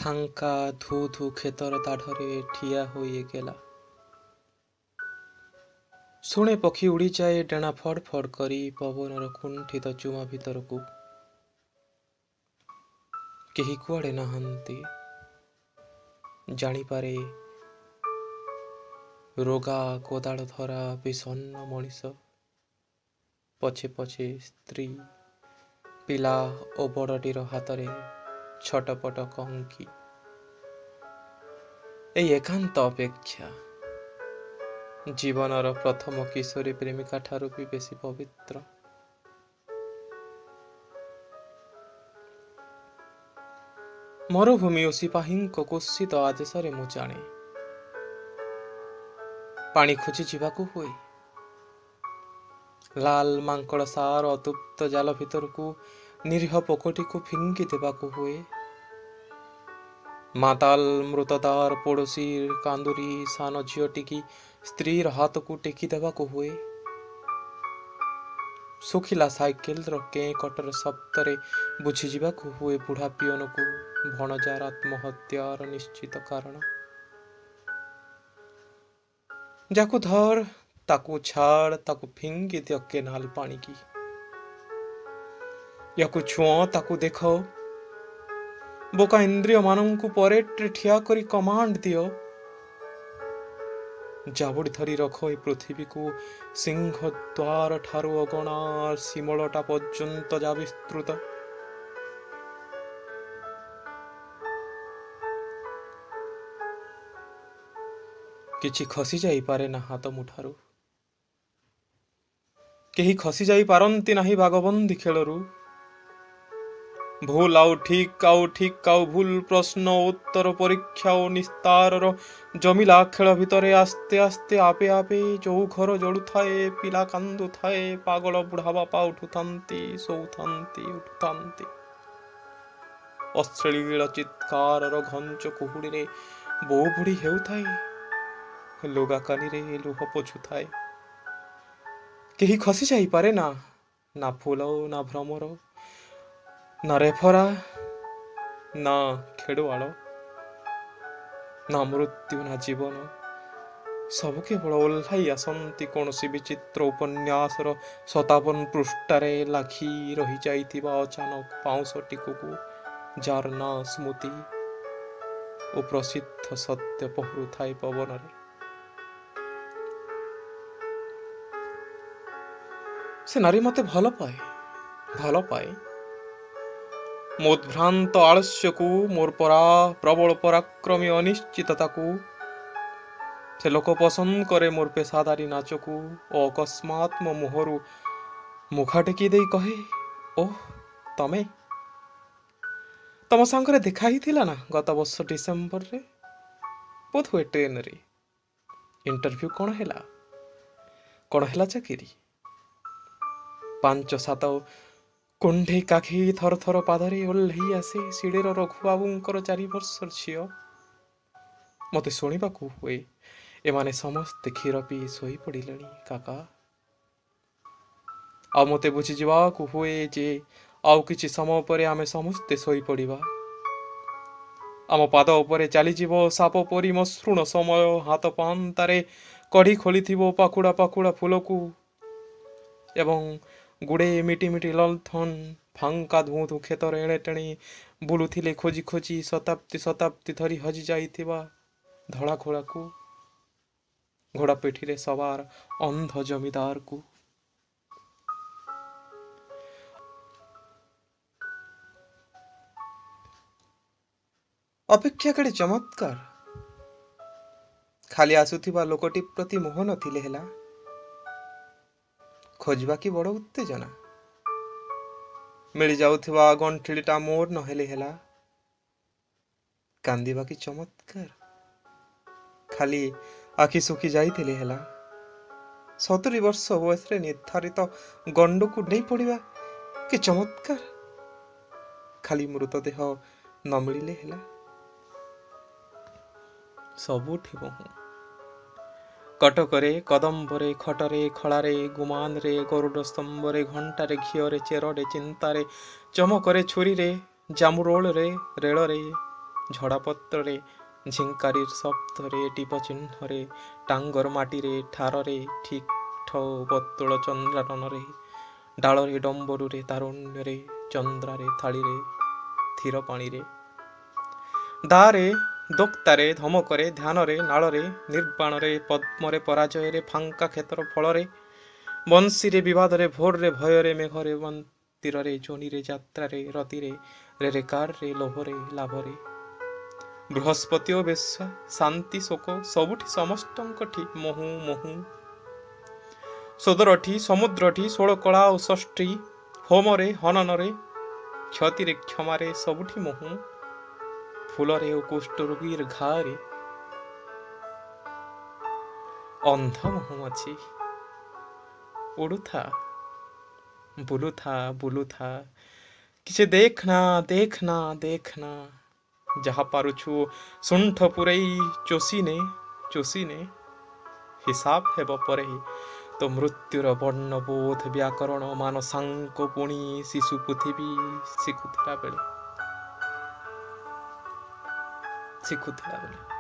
ଫାଙ୍କା ଧୁ ଧୁ କ୍ଷେତର ଦାଢ଼ରେ ଠିଆ ହୋଇ ଏକେଲା। ଶୁଣେ ପକ୍ଷୀ ଉଡ଼ିଯାଏ ଡେଣା ଫଡ଼ ଫଡ଼ କରି ପବନର କୁଣ୍ଠିତ ଚୁମା ଭିତରକୁ। କେହି କୁଆଡ଼େ ନାହାନ୍ତି। ଜାଣିପାରେ ରୋଗା କୋଦାଳ ଧରା ବିଷଣ୍ଣ ମଣିଷ ପଛେ ପଛେ ସ୍ତ୍ରୀ, ପିଲା ଓ ବଡ଼ଟିର ହାତରେ ଛଟପଟ କଙ୍କି। ଏଇ ଏକାନ୍ତ ଅପେକ୍ଷା ଜୀବନର ପ୍ରଥମ କିଶୋରୀ ପ୍ରେମିକାଠାରୁ ବି ବେଶୀ ପବିତ୍ର। ମରୁଭୂମି ଓ ସିପାହୀଙ୍କ କୁତ୍ସିତ ଆଦେଶରେ ମୁଁ ଜାଣେ, ପାଣି ଖୋଜି ଯିବାକୁ ହୁଏ। ଲାଲ ମାଙ୍କଡ଼ସାର ଅତୃପ୍ତ ଜାଲ ଭିତରକୁ ନିରୀହ ପୋକଟିକୁ ଫିଙ୍ଗି ଦେବାକୁ ହୁଏ। ମାତାଲ ମୃତଦାର ପଡ଼ୋଶୀ କାନ୍ଦୁରୀ ସାନ ଝିଅଟିକି ସ୍ତ୍ରୀର ହାତକୁ ଟେକି ଦେବାକୁ ହୁଏ। ଶୁଖିଲା ସାଇକେଲର କେଁ କଟର ଶବ୍ଦରେ ବୁଝିଯିବାକୁ ହୁଏ ବୁଢ଼ା ପିଅନକୁ ଭଣଜାର ଆତ୍ମହତ୍ୟାର ନିଶ୍ଚିତ କାରଣ। ଯାକୁ ଧର, ତାକୁ ଛାଡ଼, ତାକୁ ଫିଙ୍ଗି ଦିଅ କେନାଲ ପାଣିକି। ୟାକୁ ଛୁଅଁ, ତାକୁ ଦେଖ। ବୋକା ଇନ୍ଦ୍ରିୟମାନଙ୍କୁ ପରେଡରେ ଠିଆ କରି କମାଣ୍ଡ ଦିଅ। ଜାବୁଡ଼ି ଧରି ରଖ ଏ ପୃଥିବୀକୁ ସିଂହଦ୍ୱାର ଠାରୁ ଅଗଣା ଶିମଳଟା ପର୍ଯ୍ୟନ୍ତ ଯା ବିସ୍ତୃତ। କିଛି ଖସି ଯାଇପାରେ ନା ହାତ ମୁଠାରୁ। କେହି ଖସି ଯାଇପାରନ୍ତି ନାହିଁ ଭାଗବନ୍ଦୀ ଖେଳରୁ। ଭୁଲ ଆଉ ଠିକ୍ ଆଉ ଠିକ୍ ଆଉ ଭୁଲ, ପ୍ରଶ୍ନ ଉତ୍ତର, ପରୀକ୍ଷା ଓ ନିସ୍ତାରର ଜମିଲା ଖେଳ ଭିତରେ ଆସ୍ତେ ଆସ୍ତେ ଆପେ ଆପେ ଯୋଉ ଘର ଜଳୁଥାଏ, ପିଲା କାନ୍ଦୁଥାଏ, ପାଗଳ ବୁଢ଼ା ବାପା ଉଠୁଥାନ୍ତି, ଶୋଉଥାନ୍ତି, ଉଠୁଥାନ୍ତି। ଅଶ୍ଳୀଳ ଚିତ୍କାରର ଘଞ୍ଚ କୁହୁଡ଼ିରେ ବୋଉ ବୁଢ଼ୀ ହେଉଥାଏ, ଲୁଗା କାନିରେ ଲୁହ ପୋଛୁଥାଏ। କେହି ଖସି ଯାଇପାରେ ନା, ନା ଫୁଲ, ନା ଭ୍ରମର, ନା ରେଫରା, ନା ଖେଳୁଆଳ, ନା ମୃତ୍ୟୁ, ନା ଜୀବନ। ସବୁ କେବଳ ଓହ୍ଲାଇ ଆସନ୍ତି କୌଣସି ବିଚିତ୍ର ଉପନ୍ୟାସର 57 ପୃଷ୍ଠାରେ ଲାଖି ରହିଯାଇଥିବା ଅଚାନକ ପାଉଁଶ ଟିକକୁ, ଯାର ନାଁ ସ୍ମୃତି ଓ ପ୍ରସିଦ୍ଧ ସତ୍ୟ ପହଁରୁଥାଏ ପବନରେ। ସେ ନାରୀ ମୋତେ ଭଲ ପାଏ, ଭଲ ପାଏ। ମୋ ଉଦ୍ଭ୍ରାନ୍ତ ଆଳସ୍ୟକୁ, ମୋର ପ୍ରବଳ ପରାକ୍ରମୀ ଅନିଶ୍ଚିତତାକୁ। ସେ ଲୋକ ପସନ୍ଦ କରେ ମୋର ପେସାଦାରୀ ନାଚକୁ ଓ ଅକସ୍ମାତ୍ ମୋ ମୁହଁରୁ ମୁଖା ଟେକି ଦେଇ କହେ, ଓଃ ତମେ, ତମ ସାଙ୍ଗରେ ଦେଖା ହେଇଥିଲା ନା ଗତ ବର୍ଷ ଡିସେମ୍ବରରେ, ବୋଧହୁଏ ଟ୍ରେନରେ। ଇଣ୍ଟରଭ୍ୟୁ କ'ଣ ହେଲା? କ'ଣ ହେଲା ଚାକିରି? 5 7 କୁଣ୍ଢେଇ କାଖେଇ ଥର ଥର ପାଦରେ ଓହ୍ଲେଇ ଆସେ ସିଡ଼ିର ରଘୁବାବୁଙ୍କର 4 ବର୍ଷର ଝିଅ। ମୋତେ ଶୁଣିବାକୁ ହୁଏ, ଏମାନେ ସମସ୍ତେ କ୍ଷୀର ପିଇ ଶୋଇପଡ଼ିଲେଣି କାକା। ଆଉ ମୋତେ ବୁଝିଯିବାକୁ ହୁଏ ଯେ ଆଉ କିଛି ସମୟ ପରେ ଆମେ ସମସ୍ତେ ଶୋଇପଡ଼ିବା। ଆମ ପାଦ ଉପରେ ଚାଲିଯିବ ସାପ ପରି ମସୃଣ ସମୟ, ହାତ ପାହାନ୍ତାରେ କଢ଼ି ଖୋଲିଥିବ ପାଖୁଡ଼ା ପାଖୁଡ଼ା ଫୁଲକୁ ଏବଂ ଗୁଡ଼େ ମିଟି ମିଟି ଲଣ୍ଠନ ଫାଙ୍କା ଧୁଁ ଧୁଁ କ୍ଷେତରେ ଏଣେ ତେଣେ ବୁଲୁଥିଲେ ଖୋଜି ଖୋଜି ଶତାବ୍ଦୀ ଶତାବ୍ଦୀ ଧରି ହଜି ଯାଇଥିବା ଧଳା ଘୋଡ଼ାକୁ, ଘୋଡ଼ା ପିଠିରେ ସବାର ଅନ୍ଧ ଜମିଦାରକୁ। ଅପେକ୍ଷା କେଡ଼େ ଚମତ୍କାର! ଖାଲି ଆସୁଥିବା ଲୋକଟି ପ୍ରତି ମୋହ ନଥିଲେ ହେଲା। ଖୋଜିବା କି ବଡ଼ ଉତ୍ତେଜନା! ମିଳିଯାଉଥିବା ଗଣ୍ଠିଲିଟା ମୋର ନହେଲେ ହେଲା। କାନ୍ଦିବା କି ଚମତ୍କାର! ଖାଲି ଆଖି ଶୁଖି ଯାଇଥିଲେ ହେଲା। 70 ବର୍ଷ ବୟସରେ ନିର୍ଦ୍ଧାରିତ ଗଣ୍ଡକୁ ଡେଇଁ ପଡ଼ିବା କି ଚମତ୍କାର! ଖାଲି ମୃତଦେହ ନ ମିଳିଲେ ହେଲା। ସବୁଠି ବହୁ। କଟକରେ, କଦମ୍ବରେ, ଖଟରେ, ଖଳାରେ, ଗୁମାନରେ, ଗରୁଡ଼ ସ୍ତମ୍ଭରେ, ଘଣ୍ଟାରେ, ଘିଅରେ, ଚେରରେ, ଚିନ୍ତାରେ, ଚମକରେ, ଛୁରୀରେ, ଜାମୁରୋଳରେ, ରେଳରେ, ଝଡ଼ାପତ୍ରରେ, ଝିଙ୍କାରିର ଶବ୍ଦରେ, ଟିପଚିହ୍ନରେ, ଟାଙ୍ଗର ମାଟିରେ, ଠାରରେ, ଠିକ୍ ବତୁଳ ଚନ୍ଦ୍ରାନନରେ, ଡାଳରେ, ଡମ୍ବରୁରେ, ତାରୁଣ୍ୟରେ, ଚନ୍ଦ୍ରାରେ, ଥାଳିରେ, ଧୀର ପାଣିରେ, ଦାରେ, ଦୋକ୍ତାରେ, ଧମକରେ, ଧ୍ୟାନରେ, ନାଳରେ, ନିର୍ବାଣରେ, ପଦ୍ମରେ, ପରାଜୟରେ, ଫାଙ୍କା କ୍ଷେତର ଫଳରେ, ବଂଶୀରେ, ବିବାଦରେ, ଭୋରରେ, ଭୟରେ, ମେଘରେ, ମନ୍ଦିରରେ, ଯୋନିରେ, ଯାତ୍ରାରେ, ରତିରେ, ରେରେକାରରେ, ଲୋଭରେ, ଲାଭରେ, ବୃହସ୍ପତି ଓ ବେଶ୍ୟା, ଶାନ୍ତି, ଶୋକ, ସବୁଠି, ସମସ୍ତଙ୍କଠି, ମହୁ ମହୁ, ସୋଦରଠି, ସମୁଦ୍ରଠି, ଷୋଳକଳା ଓ ଷଷ୍ଠୀ, ହୋମରେ, ହନନରେ, କ୍ଷତିରେ, କ୍ଷମାରେ, ସବୁଠି ମହୁ, ଫୁଲରେ ଓ କୁଷ୍ଠରୋଗୀର ଘାରେ, ଅନ୍ଧ ମହୁମାଛି, ଉଡୁଥା, ବୁଲୁଥା, ବୁଲୁଥା, କିଛି ଦେଖନା, ଦେଖନା, ଦେଖନା, ଯାହା ପାରୁଛୁ ଶୁଣ୍ଠ ପୂରେଇ ଚୋଷିନେ, ଚୋଷିନେ, ହିସାବ ହେବ ପରେ। ତୋ ମୃତ୍ୟୁର ବର୍ଣ୍ଣବୋଧ ବ୍ୟାକରଣ ମାନସାଙ୍କ ପୁଣି ଶିଶୁ ପୃଥିବୀ ଶିଖୁଥିଲା ବେଳେ, ଶିଖୁଥିଲା ବେଳେ।